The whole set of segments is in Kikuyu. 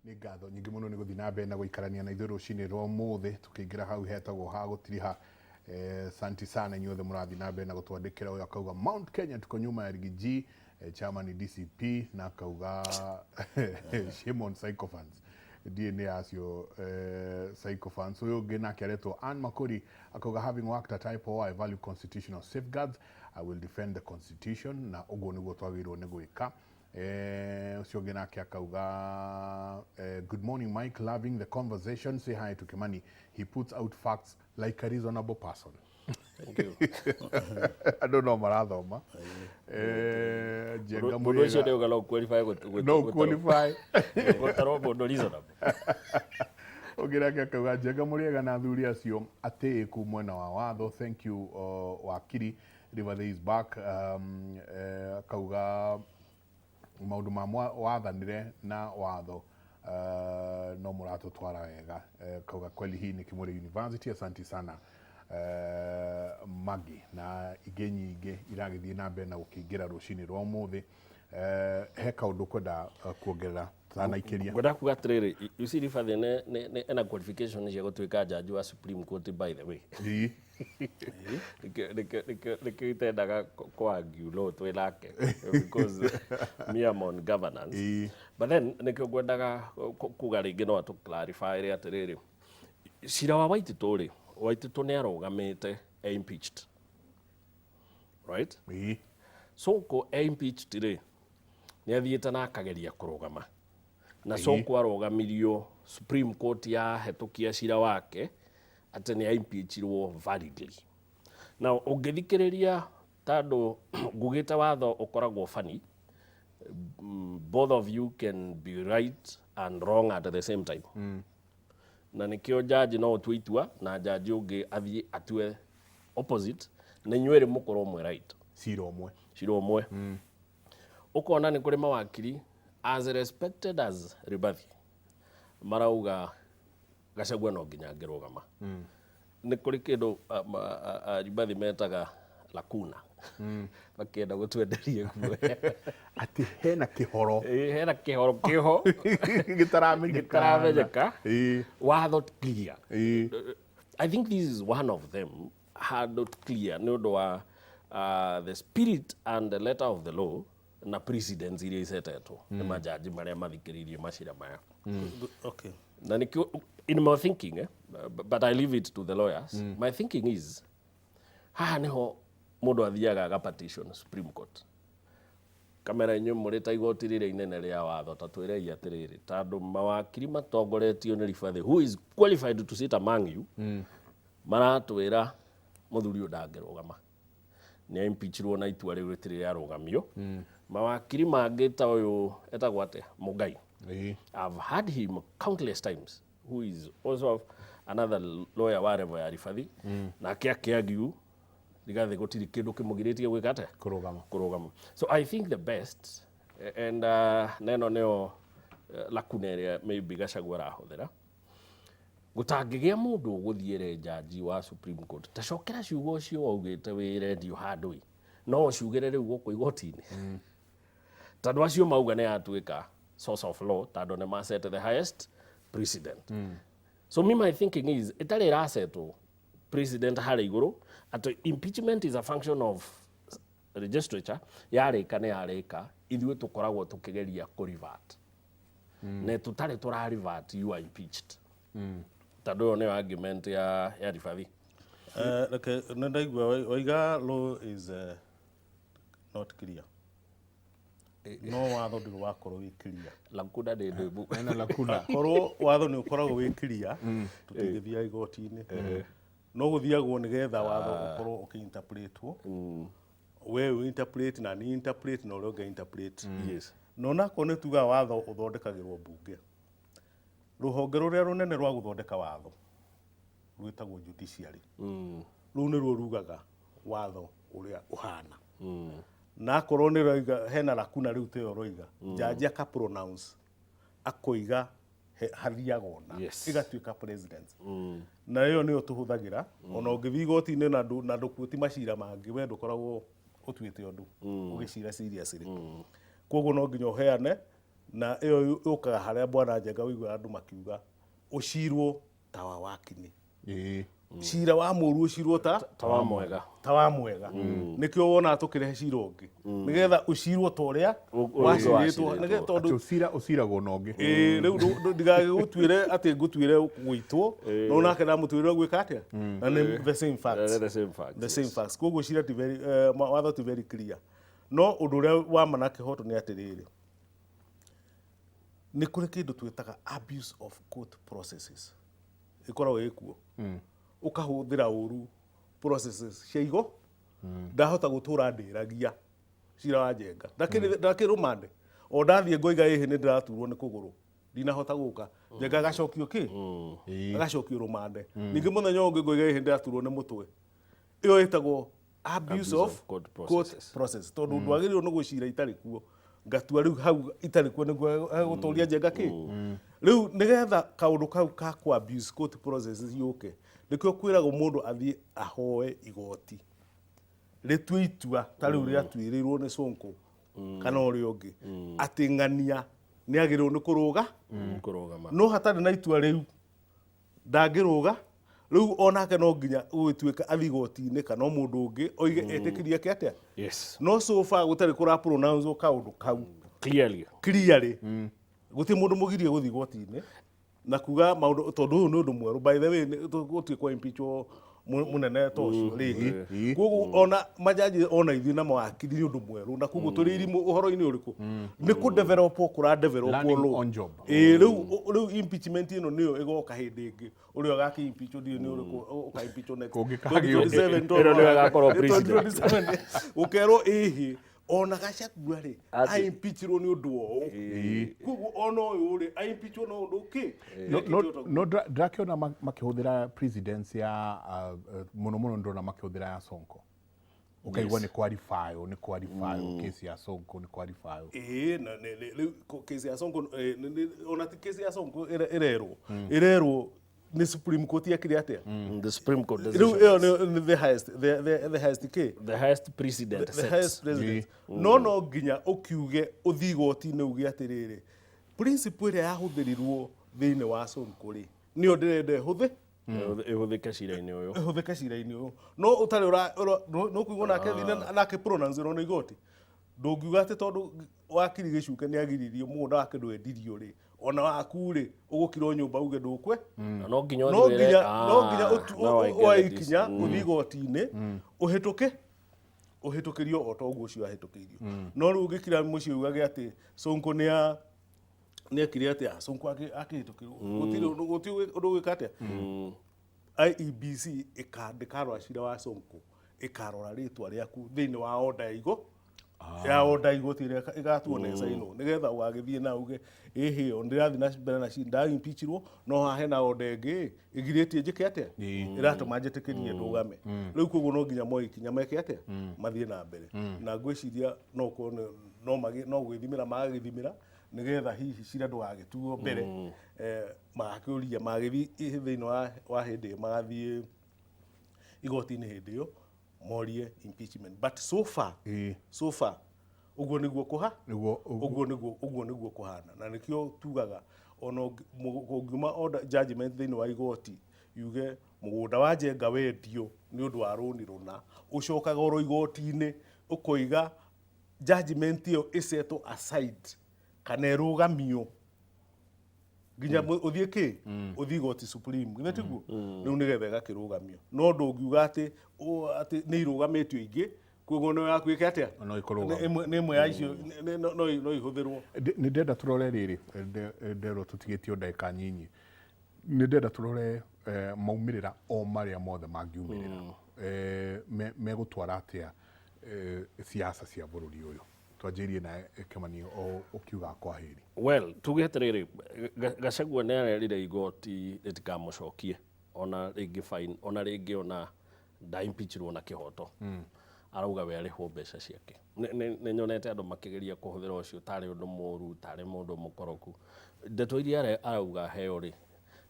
Nĩ ngatho nyingĩ mũno nĩ gũthiĩ na mbere na gũikarania na ithuĩ rũcinĩ rwa ũmũthĩ, tũkĩingĩra hau hetagwo ha gũtiriha. Santi sana inyuothe mũrathiĩ na mbere na gũtwandĩkĩra. Ũyũ akauga, "Mount Kenya tuko nyuma ya Riggy G, chama ni DCP," na akauga, "Shame on sycophants." Ndiĩ nĩ acio sycophants. Ũyũ ũngĩ nake aretwo Ann Makori, akauga, "Having worked at IPOA, I value constitutional safeguards. I will defend the constitution." Na ũguo nĩguo twagĩrĩirwo nĩ gwĩka. Ũcio ũngĩ nake akauga, "Good morning, Mike. Loving the conversation. Say hi to Kimani. He puts out facts like a reasonable person." Thank you. Andũ no marathoma. Njenga Mũndũ ũcio Mũrĩega. nĩ uga no qualify No qualify. Gũtarwo mũndũ reasonable. Ũngĩ nake akauga, "Njenga Mũrĩega na athuri acio atĩĩku mwena wa watho. Thank you, wakiri Rigathi is back." Akauga maũndũ ma wathanire na watho no mũratũtwara wega. Kauga, "Kweli hii ni Kimuri University. Asante sana, Magi." Na ingĩ nyingĩ iragĩthiĩ na mbere na gũkĩingĩra rũcinĩ rwa ũmũthĩ. He kaũndũ kwenda kuongerera tanaikĩria? Ngwenda kuga atĩrĩrĩ, you see, Rigathi nĩ ena qualification cia gũtuĩka jaji wa Supreme Court, by the way. Nĩkĩo itendaga kũ-argue no twĩ nake, because me am on governance. But then nĩkĩo ngwendaga kuga rĩngĩ no atũ clarify rĩ atĩrĩrĩ, cira wa Waititũ rĩ, Waititũ nĩ arũgamĩte e impeached, right? Ĩĩ. Sonko e impeached rĩ, nĩ athiĩte na akageria kũrũgama na Sonko arũgamirio, Supreme Court yahetũkia cira wake atĩ nĩ aimpeachirwo validly. Now ũngĩthikĩrĩria, tondũ ngugĩte watho ũkoragwo funny, both of you can be right and wrong at the same time, na nĩkĩo jaji no ũtue itua na jaji ũngĩ athiĩ atue opposite, na inyuĩ erĩ mũkorwo mwĩ right. Cira ũmwe. Cira ũmwe. Ũkona nĩ kũrĩ mawakiri as respected as Rigathi marauga Gachagua no nginya angĩrũgama. Nĩ kũrĩ kĩndũ Rigathi metaga lacuna, makĩenda gũtwenderia guoya. Atĩ hena kĩhoro. Ĩ, hena kĩhoro kĩho gĩtaramenyeka. Gĩtaramenyeka. Watho clear. I think this is one of them handũ clear nĩ ũndũ wa the spirit and the letter of the law na precedents iria icetetwo nĩ majaji marĩa mathikĩrĩirie macira maya. Na nĩkĩo in my thinking, but I leave it to the lawyers, my thinking is haha nĩho mũndũ athiaga aga petition Supreme Court, kamera inyuĩ mũrĩ ta igoti rĩrĩa inene rĩa watho, ta twĩrei atĩrĩrĩ, tondũ mawakiri matongoretio nĩ Rigathi, who is qualified to sit among you, maratwĩra mũthuri ũyũ ndangĩrũgama, nĩ impeachirwo na itua rĩu rĩtirĩ rĩarũgamio. Mawakiri mangĩ ta ũyũ etagwo atĩa, Mũngai, I've heard him countless times, who is also another lawyer wa level ya Rigathi, nake akĩargue Rigathi gũtirĩ kĩndũ kĩmũgirĩtie gwĩka atĩa? Kũrũgama. Kũrũgama. So I think the best and neno nĩyo lacuna ĩrĩa maybe Gachagua arahũthĩra, gũtangĩgĩa mũndũ ũgũthiĩre jaji wa Supreme Court, ta cokera ciugo ũcio waugĩte wĩ redio handũ ĩ, no ũciugĩre rĩu gũkũ igoti-inĩ, tondũ acio mauga nĩ yatuĩka source of law, tondũ nĩ maset the highest precedent. So me, my thinking is ĩtarĩ ĩrasetwo precedent harĩa igũrũ atĩ impeachment is a function of legislature, yarĩka nĩ yarĩka, ithuĩ tũkoragwo tũkĩgeria kũ revert na tũtarĩ tũra revert, you are impeached, tondũ ĩyo nĩyo argument ya Rigathi. Reke nĩ ndaigua waiga law is not clear, no watho ndũrĩ wakorwo wĩ clear. Lacuna nĩ ndĩmu. Hena lacuna. Korwo watho nĩ ũkoragwo wĩ clear, tũtingĩthiaga igoti-inĩ, no gũthiagwo nĩgetha watho ũkorwo ũkĩinterpretwo, we ũ interpret na ni interpret na ũrĩa ũngĩ interpret. No nakorwo nĩ tugaga watho ũthondekagĩrwo mbunge, rũhonge rũrĩa rũnene rwa gũthondeka watho rwĩtagwo judiciary. Rũu nĩruo rugaga watho ũrĩa ũhana, na akorwo nĩ roiga hena lacuna rĩu teyo roiga, jaji aka pronounce akoiga hathiaga ũna, ĩgatuĩka precedent, na ĩyo nĩyo tũhũthagĩra. Ona ũngĩthiĩ igoti-inĩ na ndũkuĩti macira mangĩ, we ndũkoragwo ũtuĩte ũndũ ũgĩcira seriously, koguo no nginya ũheane Na ĩyo yũkaga harĩa Bwana Njenga wĩiguaga andũ makiuga ũcirwo ta wa wakini. Cira wa mũru ũcirwo ta ta wa mwega. Ta wa mwega. Nĩkĩo wonaga tũkĩrehe cira ũngĩ nĩgetha ũcirwo ta ũrĩa wacirĩtwo, nĩgetha tondũ Atĩ ũcira ũciragwo na ũngĩ. Ĩĩ, rĩu ndigagĩgũtuĩre atĩ ngũtuĩre gũitwo, no nake ndamũtuĩre gwĩka atĩa, na nĩ the same facts. The same facts. The same facts. Koguo cira ti very watho ti very clear. No ũndũ ũrĩa wa ma na kĩhoto nĩ atĩrĩrĩ, nĩ kũrĩ kĩndũ twĩtaga abuse of court processes ĩkoragwo ĩkuo, ũkahũthĩra ũru processes cia igo. Ndahota gũtũra ndĩragia cira wa Njenga ndakĩ rũmande, o ndathiĩ ngoiga ĩhĩ nĩ ndĩraturwo nĩ kũgũrũ, ndinahota gũka. Njenga agacokio kĩ? Agacokio rũmande. Ningĩ mũthenya ũngĩ ngoiga ĩhĩ ndĩraturwo nĩ mũtwe. Ĩyo ĩtagwo abuse of court court processes. Process, tondũ ndwagĩrĩirwo nĩ gũcira itarĩ kuo, ngatua rĩu hau itarĩ kuo nĩguo gũtũria Njenga kĩ. Rĩu nĩgetha kaũndũ kau ka ku abuse court processes yũke, nĩkĩo kwĩragwo mũndũ athiĩ ahoe igoti rĩtue itua ta rĩu rĩatuĩrĩirwo nĩ Sonko kana ũrĩa ũngĩ, atĩ ng'ania nĩ agĩrĩirwo nĩ kũrũga. Kũrũgama. No hatarĩ na itua rĩu ndangĩrũga. Rĩu onake no nginya gũgĩtuĩka athiĩ igoti-inĩ kana o mũndũ ũngĩ oige etĩkĩrie ke atĩa. No so far gũtarĩ kũra pronounce kaũndũ kau Clearly. Clearly, gũtirĩ mũndũ mũgirie gũthiĩ igoti-inĩ na kuga maũndũ, tondũ ũyũ nĩ ũndũ mwerũ, by the way, gũtirĩ kwa impeachwo mũnene ta ũcio rĩngĩ. Koguo ona majaji ona ithuĩ na mawakiri nĩ ũndũ mwerũ, na koguo tũrĩ irimũ ũhoro-inĩ ũrĩkũ nĩ kũ develop kũra develop Learning law. on job. Ĩĩ, rĩu impeachment ĩno nĩyo ĩgoka hĩndĩ ĩngĩ, ũrĩa ũgakĩ impeach ndiũĩ nĩ ũrĩkũ ũka impeach next. Kũngĩkagĩa. 2027. Ĩno nĩyo ĩgakorwo president. 2027 ũkerwo ĩhĩ ona Gachagua rĩ Atĩ. aimpeachirwo nĩ ũndũ wa ũũ, koguo ona ũyũ rĩ aimpeachwo na ũndũ kĩ. No ndĩrakĩona makĩhũthĩra presidency ya mũno mũno ndĩrona makĩhũthĩra ya Sonko, ũkaigua nĩ qualify, nĩ qualify case ya Sonko, nĩ qualify. Ĩĩ, na rĩu case ya Sonko, ona ti case ya Sonko ĩrerwo nĩ Supreme Court yekire atĩa. The Supreme Court Rĩu decision. ĩyo nĩ the highest kĩ. The highest precedent The set. highest president. No nginya ũkiuge ũthiĩ igoti-inĩ uge atĩrĩrĩ, principle ĩrĩa yahũthĩrirwo thĩinĩ wa Sonko rĩ, nĩyo ndĩrenda ĩhũthĩ Ĩhũthĩke cira-inĩ ũyũ. Ĩhũthĩke cira-inĩ ũyũ. No ũtarĩ no kũigua nake thĩna nake pronounce nĩ igoti, ndũngiuga atĩ tondũ wakiri Gĩcuke nĩ agiririo mũgũnda wake ndwendirio rĩ, ona waku rĩ ũgũkira o nyũmba uge ndũkwe. Na no nginya No ũthiĩ wĩre, nginya no nginya "Ah, now I woe get this." ikinya ũthiĩ igoti-inĩ ũhĩtũke ũhĩtũkĩrio o ta ũguo ũcio ahĩtũkĩirio. No rĩu ũngĩkira mũciĩ ugage atĩ Sonko nĩ a nĩ ekire atĩa, Sonko akĩhĩtũkĩrwo, gũtirĩ ũndũ ũgwĩka atĩa. IEBC ndĩkarora cira wa Sonko, ĩkarora rĩtwa rĩaku thĩinĩ wa order ya igo ya order igoti ĩrĩa ĩgatuo na ĩcainwo, nĩgetha ũgagĩthiĩ na uge ĩhĩ o ndĩrathiĩ na mbere na cira ndaimpeachirwo, no haha hena order ĩngĩ ĩgirĩtie njĩke atĩa, ĩratũma njĩtĩkĩrie ndũgame rĩu. Koguo no nginya moe ikinya meke atĩa, mathiĩ na mbere. Na ngwĩciria no ũkorwo no gwĩthimĩra magagĩthimĩra nĩgetha hihi cira ndũgagĩtuo mbere, magakĩũria magĩthiĩ thĩinĩ wa hĩndĩ ĩyo magathiĩ igoti-inĩ hĩndĩ ĩyo morie impeachment. But so far, so far ũguo nĩguo kũha Nĩguo ũguo nĩguo kũhana. Na nĩkĩo tugaga ona kũngiuma order judgment thĩinĩ wa igoti yuge mũgũnda wa Njenga wendio nĩ ũndũ wa rũni rũna, ũcokaga oro igoti-inĩ ũkoiga judgment ĩyo ĩsetwo aside kana ĩrũgamio nginya ũthiĩ kĩ ũthiĩ igoti supreme. Githĩ tiguo? Rĩu nĩgetha ĩgakĩrũgamio. No ndũngiuga atĩ atĩ nĩ irũgamĩtio ingĩ, koguo no yaku ĩke atĩa? No ĩkũrũgama. Nĩ ĩmwe ya icio no ihũthĩrwo. Nĩ ndĩrenda tũrore rĩrĩ, nderwo tũtigĩtio ndagĩka nyinyi. Nĩ ndĩrenda tũrore maumĩrĩra o marĩa mothe mangiumĩrĩra. Megũtwara atĩa siasa cia bũrũri ũyũ? Twanjĩrĩrie na Kĩmani o ũkiuga kwaheri. Well, tuge atĩrĩrĩ, Gachagua nĩ arerire igoti rĩtikamũcokie ona rĩngĩ fine, ona rĩngĩ ona ndaimpeachirwo na kĩhoto. Arauga we arĩhwo mbeca ciake. Nĩ nyonete andũ makĩgeria kũhũthĩra ũcio tarĩ ũndũ mũru, tarĩ mũndũ mũkoroku. Ndeto iria arauga heo rĩ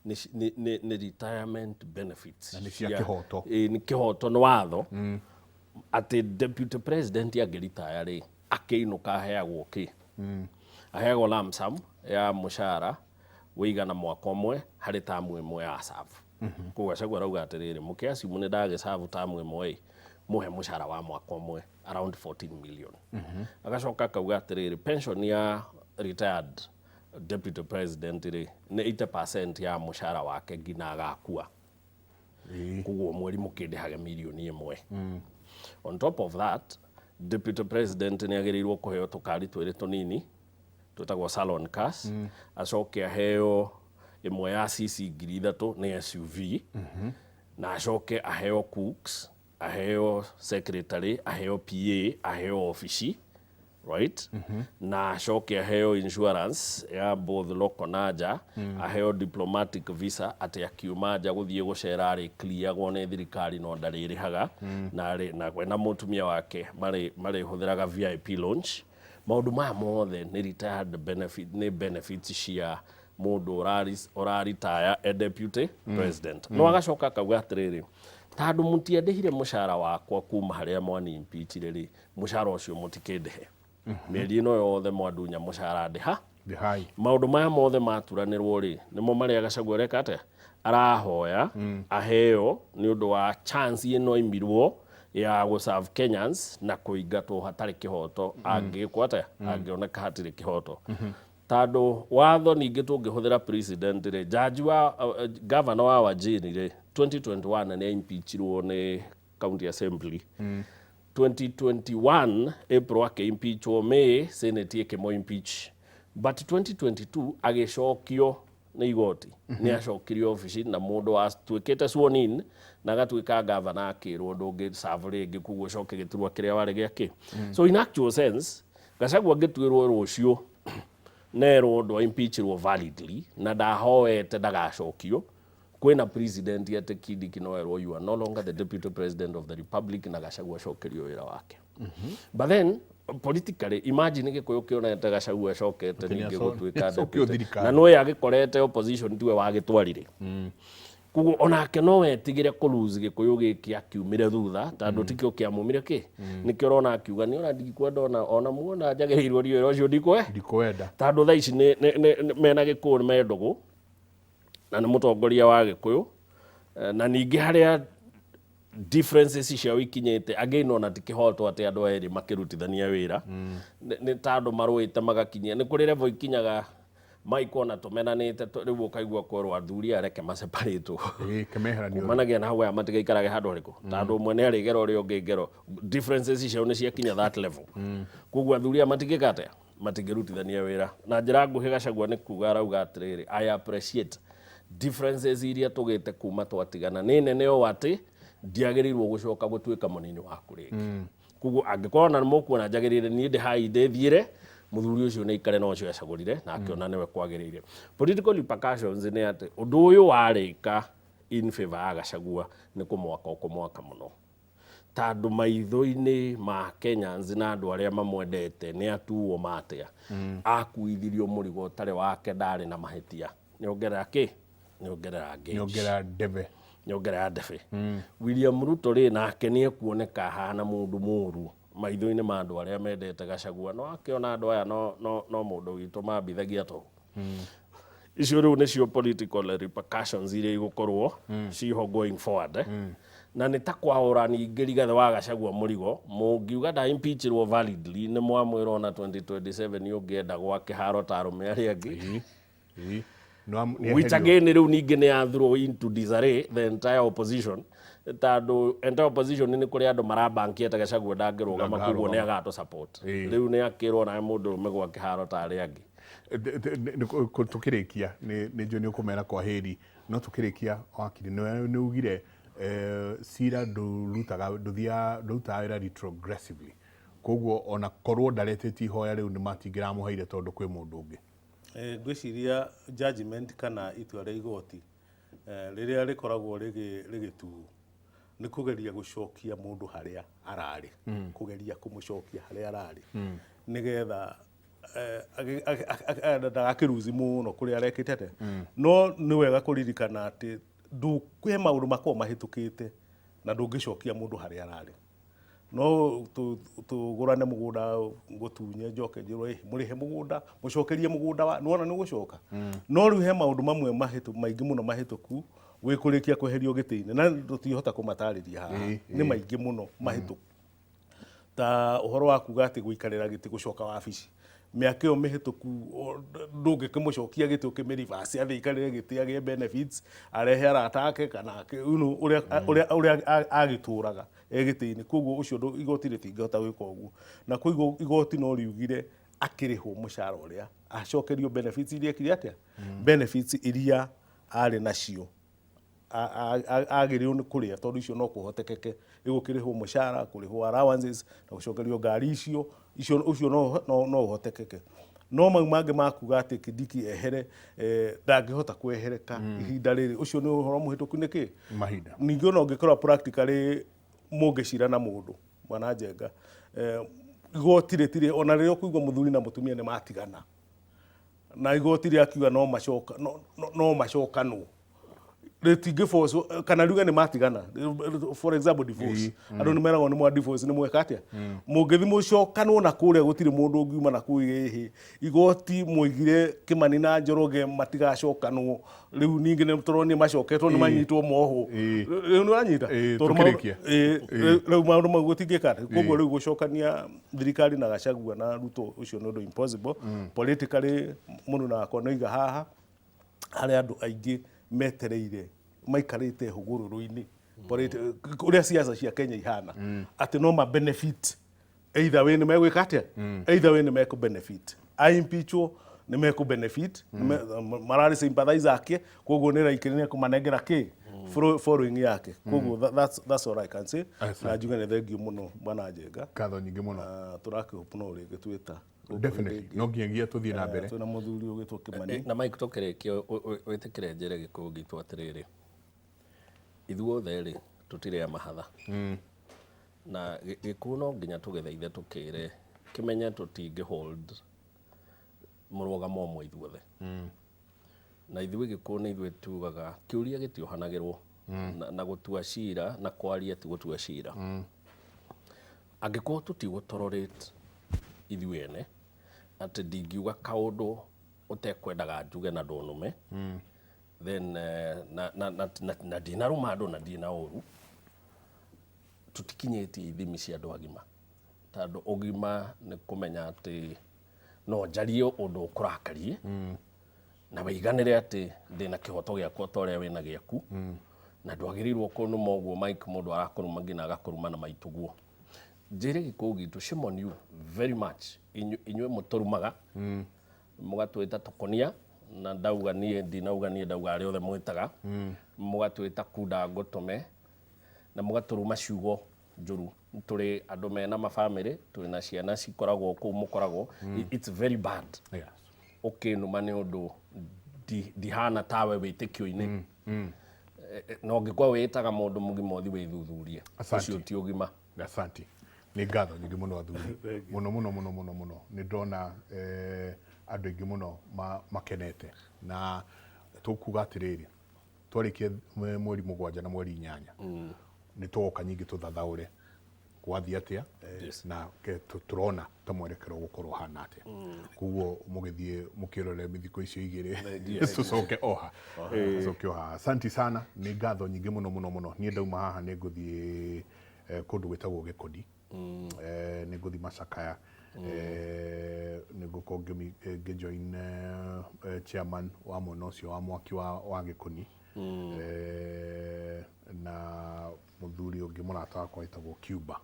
nĩ retirement benefits. Na nĩ cia kĩhoto. Ĩĩ, nĩ kĩhoto, nĩ watho atĩ deputy president angĩritaya rĩ, akĩinũka aheagwo kĩ. Aheagwo lump sum ya mũcara wĩigana mwaka ũmwe harĩ tamu ĩmwe ya serve. Koguo Gachagua arauga atĩrĩrĩ, mũkĩ-assume nĩ ndagĩ-serve tamu ĩmwe ĩ, mũhe mũcara wa mwaka ũmwe around 14 million. Agacoka akauga atĩrĩrĩ, pension ya retired deputy president rĩ, nĩ 80% ya mũcara wake nginya agakua. Koguo mweri mũkĩndĩhage mirioni 1. On top of that, deputy president nĩ agĩrĩirwo kũheo tũkari twĩrĩ tũnini twĩtagwo salon cars, acoke aheo ĩmwe ya cc 3000, nĩ SUV, na acoke aheo cooks, aheo secretary, aheo PA, aheo ofici, right, na acoke aheo insurance ya both local na nja, aheo diplomatic visa atĩ akiuma nja gũthiĩ gũcera arĩ clearagwo nĩ thirikari no ndarĩrĩhaga, na we na mũtumia wake marĩhũthĩraga VIP lounge. Maũndũ maya mothe nĩ retired benefit, nĩ benefits cia mũndũ ũraritaya e deputy president. No agacoka akauga atĩrĩrĩ, tondũ mũtiandĩhire mũcara wakwa kuma harĩa mwani impeachire rĩ, mũcara ũcio mũtikĩndĩhe mĩeri ĩno yothe mwandunya mũcara ndĩha. Ndĩhai. Maũndũ maya mothe maturanĩrwo rĩ, nĩmo marĩa Gachagua areka atĩa, arahoya aheo nĩ ũndũ wa chance ĩno aimirwo ya gũ serve Kenyans na kũingatwo hatarĩ kĩhoto, angĩkwo atĩa, angĩoneka hatirĩ kĩhoto. Tondũ watho ningĩ tũngĩhũthĩra president rĩ, jaji wa governor wa Wajir rĩ, 2021 nĩ impeachirwo nĩ county assembly. 2021 April akĩimpeachwo, May Senate ĩkĩmũ impeach, but 2022 agĩcokio nĩ igoti, nĩ acokirio obici na mũndũ watuĩkĩte sworn in na agatuĩka gavana akĩrwo ndũngĩ serve rĩngĩ, koguo ũcoke gĩturwa kĩrĩa warĩ gĩakĩ. So in actual sense, Gachagua angĩtuĩrwo rũciũ nerwo ndwa impeachirwo validly na ndahoete ndagacokio, kwĩna president atĩ Kindiki no erwo, "You are no longer the deputy president of the republic," na Gachagua acokerio wĩra wake. But then politically, imagine Gĩkũyũ kĩonete Gachagua acokete Atĩ ningĩ gũtuĩka nĩacokio deputy. thirikari. Na nĩwe agĩkorete opposition tiwe wagĩtwarire, koguo onake no etigĩre kũ lose Gĩkũyũ gĩkĩ akiumire thutha, tondũ tikĩo kĩamumire kĩ nĩkĩo ũrona akiuga nĩ ona ndikwenda ona muona njagĩrĩirwo nĩ wĩra ũcio ndikwe Ndikwenda. Tondũ thaa ici mena Gĩkũyũ nĩ me ndũgũ na nĩ mũtongoria wa Gĩkũyũ. Na ningĩ harĩa differences ciao ikinyĩte, again ona ti kĩhoto atĩ andũ erĩ makĩrutithania wĩra nĩ ta andũ marũĩte magakinyia nĩ kũrĩ level ikinyaga Mike ona tũmenanĩte rĩu ũkaigua kwerwo athuri aya reke maseparatwo. Ĩĩ, kemeheranio. Kumanagia na hau aya matigaikarage handũ harĩkũ, tondũ ũmwe nĩ arĩgera ũrĩa ũngĩ ngero, differences ciao nĩ ciakinya that level, koguo athuri aya matingĩka atĩa, matingĩrutithania wĩra. Na njĩra nguhĩ, Gachagua nĩ kuga arauga atĩrĩrĩ, "I appreciate differences iria tũgĩte kuma twatigana nĩ nene ũũ atĩ ndiagĩrĩirwo gũcoka gũtuĩka mũnini waku rĩngĩ. Koguo angĩkorwo na nĩmũkuona njagĩrĩire niĩ ndĩ hai ndĩthiĩre, mũthuri ũcio nĩ aikare na ũcio acagũrire na akĩona nĩwe kwagĩrĩire." Political repercussions nĩ atĩ ũndũ ũyũ warĩka in favor ya Gachagua nĩ kũmwaka ũkũmwaka mũno, tondũ maitho-inĩ ma Kenyans na andũ arĩa mamwendete nĩ atuo matĩa akuithirio mũrigo ũtarĩ wake, ndarĩ na mahĩtia, nĩongerera kĩ, nĩongerera gauge. Nyongera ndebe. Nyongerera ndebe. William Ruto rĩ, nake nĩ ekuoneka ahana mũndũ mũru maitho-inĩ ma andũ arĩa mendete Gachagua, no akĩona andũ aya no mũndũ witũ mambithagia tũ icio. Rĩu nĩcio political repercussions iria igũkorwo ciho going forward, eh? Na nĩ ta kwaũra ningĩ Rigathĩ wa Gachagua mũrigo mũngiuga nda impeachirwo validly, nĩ mwamwĩra ona 2027 ũngĩenda gwake haro ta arũme arĩa angĩ. Ĩĩ. Nĩ Which eherio. Again rĩu ningĩ nĩ ya throw into disarray the entire opposition, tondũ entire opposition nĩ kũrĩ andũ marabankia ta Gachagua ndangĩrũgama, koguo nĩ agatũ support. Rĩu nĩ akĩrwo nawe mũndũ ũrũme gwake haro ta arĩa angĩ. Tukĩrĩkia nĩ njũĩ nĩ ũkũmera kwa hĩri, no tukĩrĩkia, wakiri, nĩ ugire cira ndũrutaga ndũthiaga ndũrutaga wĩra retrogressively, koguo ona korwo ndaretĩtie ihoya rĩu nĩ matingĩramũheire tondũ kwĩ mũndũ ũngĩ. Ngwĩciria judgment kana itua rĩa igoti rĩrĩa rĩkoragwo rĩgĩtuo nĩ kũgeria gũcokia mũndũ harĩa ararĩ, kũgeria kũmũcokia harĩa ararĩ nĩgetha ndagakĩruzi mũno kũrĩa arekĩte atĩa. No nĩ wega kũririkana atĩ kwĩ maũndũ makoragwo mahĩtũkĩte na ndũngĩcokia mũndũ harĩa ararĩ. No tũgũrane mũgũnda, ngũtunye, njoke njĩrwo, "Ĩ, mũrĩhe mũgũnda, mũcokerie mũgũnda wa nĩwona nĩ ũgũcoka." No rĩu he maũndũ mamwe mahĩtũ maingĩ mũno mahĩtũku wĩkũrĩkia kweherio gĩtĩ-inĩ, na tũtingĩhota kũmatarĩria haha. Nĩ maingĩ mũno mahĩtũku, ta ũhoro wa kuga atĩ gũikarĩra gĩtĩ, gũcoka wabici mĩaka ĩyo mĩhĩtũku, ndũngĩkĩmũcokia gĩtĩ ũkĩmĩreverse athiĩ aikarĩre gĩtĩ, agĩe benefits, arehe arata ake kana ũrĩa ũrĩa agĩtũraga e gĩtĩ-inĩ. Koguo ũcio igoti rĩtingĩhota gwĩka ũguo, na koguo igoti no riugire akĩrĩhwo mũcara ũrĩa, acokerio benefits iria ekire atĩa, benefits iria arĩ nacio agĩrĩirwo nĩ kũrĩa, tondũ icio no kũhotekeke ĩgũkĩrĩhwo mũcara, kũrĩhwo allowances na gũcokerio ngari icio icio ũcio no ũhotekeke. No mau mangĩ makuga atĩ Kindiki ehere, ndangĩhota kwehereka ihinda rĩrĩ, ũcio nĩ ũhoro mũhĩtũku. Nĩkĩ? Mahinda. Ningĩ ona ũngĩkorwo practically mũngĩcira na mũndũ mwana Njenga, igoti rĩtirĩ ona rĩrĩa ũkũigua mũthuri na mũtumia nĩ matigana na igoti rĩakiuga no macoka, no macokanwo, rĩtingĩ force kana riuge nĩ matigana. For example, divorce, andũ nĩ meragwo nĩ mwa divorce, nĩ mweka atĩa, mũngĩthi mũcokanwo na kũrĩa, gũtirĩ mũndũ ũngiuma na kũu ĩhĩ igoti mwoigire Kimani na Njoroge matigacokanwo. Rĩu ningĩ nĩ tũronire macoketwo, nĩ manyitwo mohwo. Rĩu nĩ wanyita. Tondũ Tũkĩrĩkia. Rĩu maũndũ mau gũtingĩka atĩ. Koguo rĩu gũcokania thirikari na Gachagua na Ruto, ũcio nĩ ũndũ impossible politically. Mũndũ na wakwa noiga haha harĩ andũ aingĩ metereire, maikarĩte hũgũrũrũ-inĩ, ũrĩa siasa cia Kenya ihana, atĩ no ma benefit either way. Nĩ megwĩka atĩa? Either way nĩ mekũ benefit. A impeachwo nĩ mekũ benefit, mararĩ sympathizer ake, koguo nĩ raikĩ nĩ ekũmanengera kĩ following yake. Koguo that's all I can say. Asante. Na njuge nĩ thengiũ mũno, bwana Njenga. Ngatho nyingĩ mũno. Tũrakĩhope no rĩngĩ twĩta. Definitely, no nginyagia tũthiĩ na mbere. Twĩna mũthuri ũgĩtwo Kĩmani. Na Mike, tũkĩrĩkia, wĩtĩkĩre njĩre Gĩkũyũ gitũ atĩrĩrĩ, ithuothe rĩ, tũtirĩ a mahatha na Gĩkũyũ no nginya tũgĩthaithe, tũkĩre kĩmenye tũtingĩ hold mũrũgamo ũmwe ithuothe. Na ithuĩ Gĩkũyũ nĩ ithuĩ tugaga kĩũria gĩtiohanagĩrwo na gũtua cira na kwaria ti gũtua cira. Angĩkorwo tũtigũ tolerate ithuĩ ene atĩ ndingiuga kaũndũ ũtekwendaga njuge na ndũnũme, then na ndinarũma andũ na ndina ũru, tũtikinyĩtie ithimi cia andũ agima, tondũ ũgima nĩ kũmenya atĩ no njarie ũndũ ũkũrakarie na wĩiganĩre atĩ ndĩna kĩhoto gĩakwa ta ũrĩa wĩna gĩaku, na ndwagĩrĩirwo kũnũma ũguo. Mike, mũndũ arakũruma nginya agakũruma na maitũguo. Njĩre Gĩkũyũ gitũ, shame on you very much. Inyuĩ mũtũrumaga, mũgatwĩta tũkonia, na ndauga niĩ ndinauga niĩ, ndauga arĩa othe mwĩtaga, mũgatwĩta kunda ngũtũme na mũgatũruma ciugo njũru. Tũrĩ andũ mena mabamĩrĩ, twĩ na ciana cikoragwo kũu mũkoragwo. It's very bad. Ũkĩnuma nĩ ũndũ ndihana tawe wĩtĩkio-inĩ. Na ũngĩkorwo wĩtaga mũndũ mũgima, ũthi wĩthuthurie. Asante. Ũcio ti ũgima. Asante, nĩ ngatho nyingĩ mũno athuri, mũno mũno mũno mũno mũno. Nĩ ndona andũ aingĩ mũno makenete, na tũkuga atĩrĩrĩ, twarĩkia mweri 7 na mweri 8 nĩ tũgoka nyingĩ tũthathaũre gwathiĩ atĩa na tũrona ta mwerekero ũgũkorwo ũhana atĩa. Koguo mũgĩthiĩ mũkĩrore mĩthiko icio igĩrĩ, tũcoke oha, tũcoke oha. Asanti sana, nĩ ngatho nyingĩ mũno mũno mũno. Niĩ ndauma haha nĩ ngũthiĩ kũndũ gwĩtagwo Gĩkoni, nĩ ngũthiĩ macakaya, nĩ ngũkorwo ngĩjoin chairman wa mwena ũcio wa mwaki wa Gĩkoni, na mũthuri ũngĩ mũrata wakwa wĩtagwo Cuba.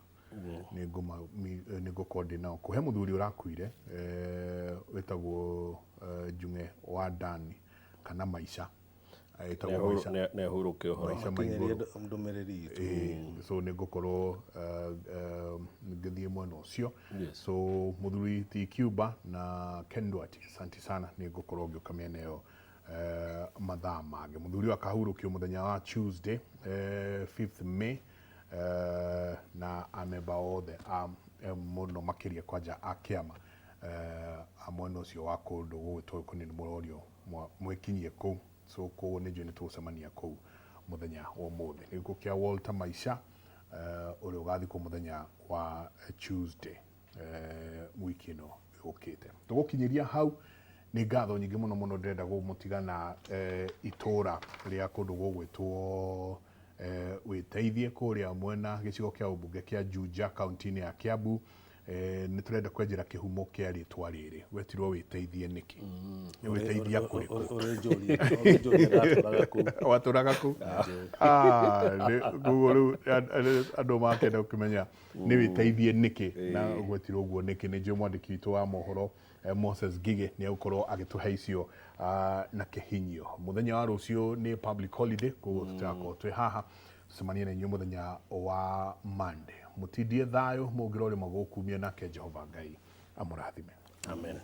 Nĩ ngũkorwo ndĩ nao kũhe mũthuri ũrakuire, wĩtagwo Njung'e wa Dani kana Maica. Ĩtagwo Maica. Nĩ ahurũke ũhoro. Maica Makinyĩrie Maigũrũ. Ndũmĩrĩri itũ. Ĩĩ, so nĩ ngũkorwo ngĩthiĩ mwena ũcio. So mũthuri ti Cuba na Ken Duarte, asante sana. Nĩ ngũkorwo ngĩũka mĩena ĩyo mathaa mangĩ. Mũthuri ũyũ akahurũkio mũthenya wa Tuesday, 5th May, na amemba othe a mũno makĩria kwanja a kĩama a mwena ũcio wa kũndũ gũgwĩtwo Gĩkoni nĩ mũrorio mwĩkinyie kũu. So koguo nĩ njũĩ nĩ tũgũcemania kũu mũthenya wa ũmũthĩ. Nĩ gĩkuũ kĩa Walter Maisha. Ũrĩa ũgathikwo mũthenya wa Tuesday wiki ĩno yũkĩte. Tũgũkinyĩria hau. Nĩ ngatho nyingĩ mũno mũno. Ndĩrenda gũmũtigana itũra rĩa kũndũ gũgwĩtwo Wĩteithie, kũrĩa mwena gĩcigo kĩa ũmbunge kĩa Juja, kaunti-inĩ ya Kiambu. Nĩ tũrenda kwenjera kĩhumo kĩa rĩtwa rĩrĩ. Wetirwo Wĩteithie nĩkĩ? Nĩ wĩteithia kũrĩkũ? Ũrĩnjũria ndatũraga kũu. Watũraga kũu? Ah, koguo rĩu andũ makenda gũkĩmenya nĩ Wĩteithie nĩkĩ na gwetirwo ũguo nĩkĩ. Nĩ njũĩ mwandĩki witũ wa mohoro Moses Ngigĩ nĩ egũkorwo agĩtũhe icio na kĩhinyio. Mũthenya wa rũciũ nĩ public holiday, koguo tũtigakorwo twĩ haha. Tũcemanie na inyuĩ mũthenya wa Monday. Mũtindie thayũ, mũngĩra ũrĩma gũkumia, nake Jehova Ngai amũrathime. Amen.